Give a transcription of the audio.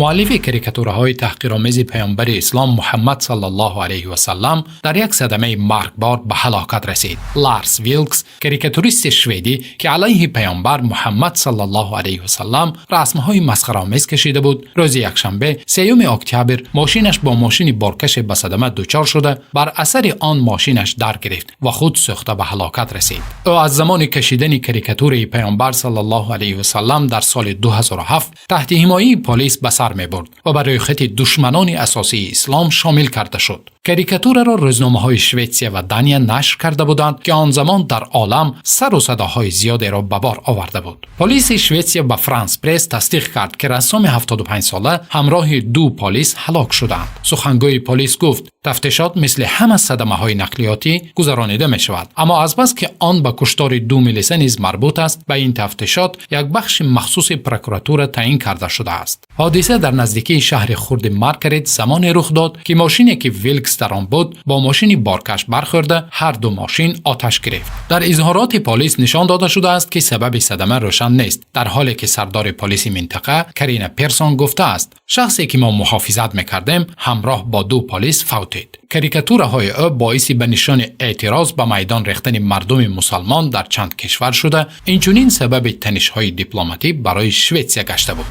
Муаллифи карикатураҳои таҳқиромези паёмбари ислом Муҳаммад саллаллоҳу алайҳи васаллам дар як садамаи маргбор ба ҳалокат расид. Ларс Вилкс, карикатуристи шведӣ, ки алайҳи паёмбар Муҳаммад саллаллоҳу алайҳи васаллам расмҳои масхараомез кашида буд, рӯзи якшанбе, 3 октябр, мошинаш бо мошини боркаше ба садама дучор шуда, бар асари он мошинаш дар гирифт ва худ сӯхта ба ҳалокат расид. Ӯ аз замони кашидани карикатураи паёмбар саллаллоҳу алайҳи васаллам дар соли 2007 таҳти ҳимояи полис ба сар мебурд ва ба рӯйхати душманони асосии ислом шомил карда шуд. Карикатураро рӯзномаҳои Шветсия ва Дания нашр карда буданд, ки он замон дар олам сару садоҳои зиёдеро ба бор оварда буд. Полиси Шветсия ба Франс Пресс тасдиқ кард, ки рассоми 75-сола ҳамроҳи ду полис ҳалок шуданд. Сухангӯи полис гуфт, тафтишот мисли ҳама садамаҳои нақлиётӣ гузаронида мешавад, аммо азбаски он ба куштори ду милиса низ марбут аст, ба ин тафтишот як бахши махсуси прокуратура таъин карда шудааст. Ҳодиса дар наздикии шаҳри хурди Маркарид замоне рух дод, ки мошине, ки Вилкс дар он буд, бо мошини боркаш бархӯрда, ҳар ду мошин оташ гирифт. Дар изҳороти полис нишон дода шудааст, ки сабаби садама рӯшан нест, дар ҳоле ки сардори полиси минтақа Карина Персон гуфтааст, шахсе, ки мо муҳофизат мекардем, ҳамроҳ бо ду полис фавтид. Карикатураҳои ӯ боиси ба нишони эътироз ба майдон рехтани мардуми мусалмон дар чанд кишвар шуда, инчунин сабаби танишҳои дипломатӣ барои Шветсия гашта буд.